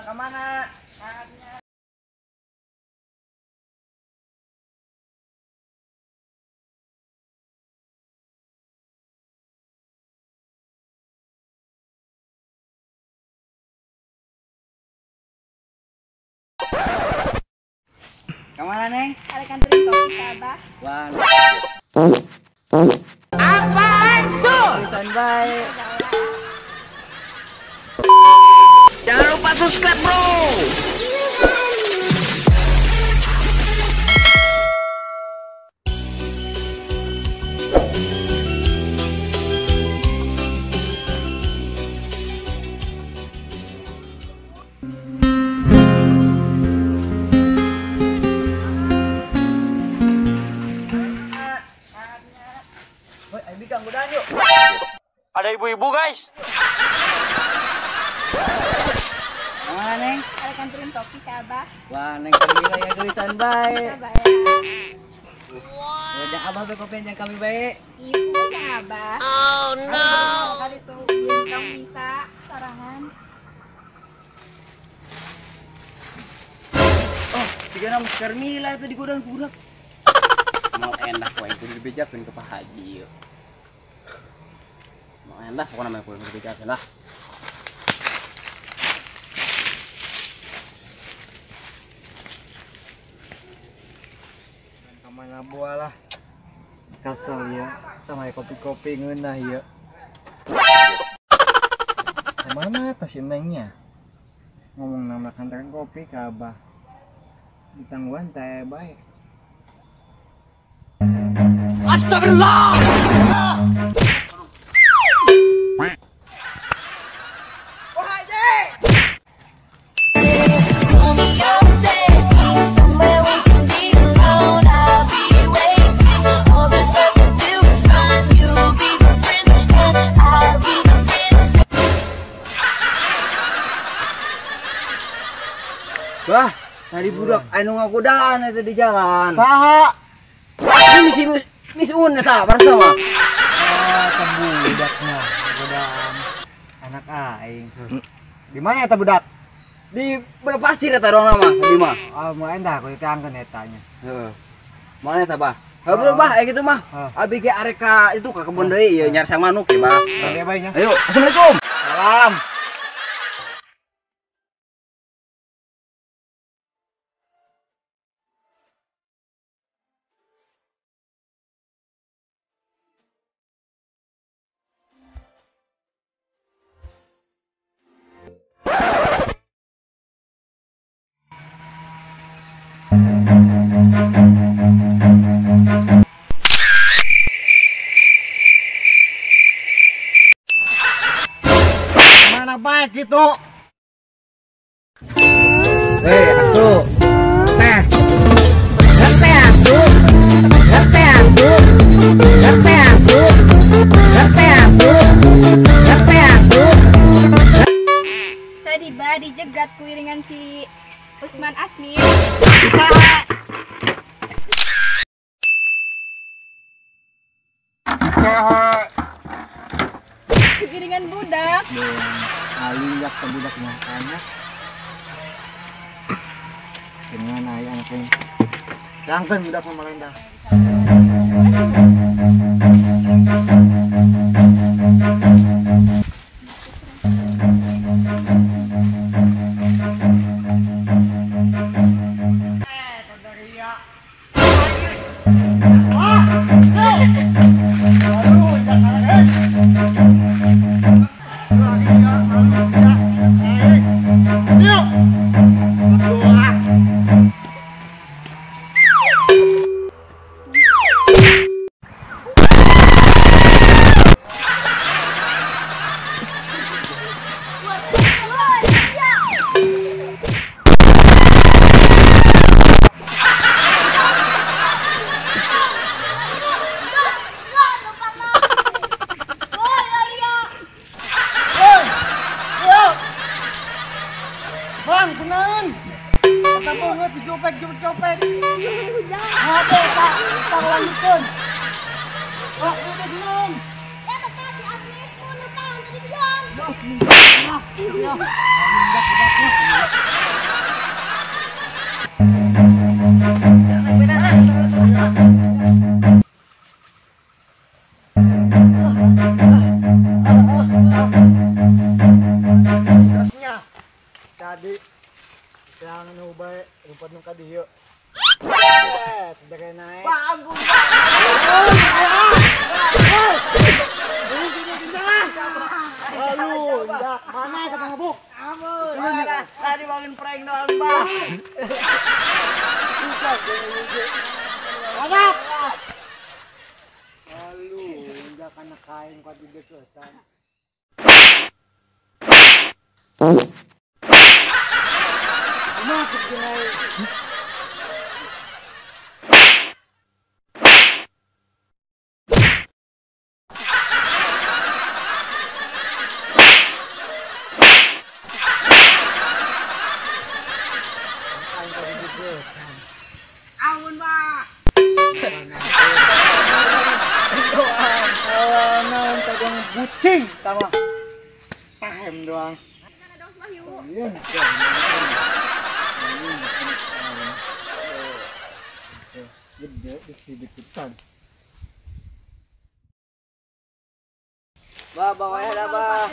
Ka mana? Ka mana, Neng? Arek anterin kopi ka Abah. Wah. Apaan tuh? Standby. Jangan lupa subscribe, bro. Ada ibu-ibu, guys. Mana, Neng? Arek anterin kopi ka Abah. Wah, Neng Carmila ya tulisan baik. Abah ya. Wow. Jangan Abah be kopi yang kami baik. Ibu jangan Abah. Oh no. Kali itu bintang bisa sorangan. Oh, siga nama Carmila itu di godaan budak. Mau enak wae itu dibejakeun ke Pak Haji ieu. Mau enak pokoknya mah kudu dibejakeun lah. Mana buah lah kasel ya sama kopi-kopi ngeunah ya. Kemana tas nengnya ngomong nama kantoran kopi ke Abah ditangguhan teh baik. Astagfirullah. Wah, tadi budak anu ngagodaan eta di jalan. Saha? Ini si Miss Un eta barasa mah. Oh, eta budaknya godaan anak aing. Di mana eta budak? Di pasir eta doang mah, tadi mah. Oh, mau endah aku ditangkeun eta nya. Heeh. Mana eta, Bah? Heuh, Bah, aya kitu mah. Abi ge arek ka itu ka kebun deui ieu nyari sang manuk ya, Bah. Ayo. Ayo, assalamualaikum. Salam. Mana baik gitu. Asu. Teh. Teh asu. Teh asu. Teh asu. Teh asu. Teh asu. Tadi bah dijegat ku iringan si Usman Asmin. Kegiringan budak. Ngaliak ke budaknya anak. Gimana ya anak ini? Langkan budak pemerintah. Bang, kunaon? Eta banget dijopek-jopek. Hade, Pak, tang lanjutkeun. Pak, udah kunaon? Ya, teteh si Asmi 10 tahun tadi bilang. Maaf, maaf. Tadi jangan ubay rumput nu ka dieu. Tidak naik. Pak, ampun, Pak. Lalu, enggak mana kata ngebuk? Ampun. Tadi bangun prank doang, Pak. Lalu, enggak kana kain kuat di deketan. Masuk naik. Ampun, Pak. Naon tagang bucing tama. Pahem doang. Iya. Gede distributan. Ba, bawanya dah, Ba.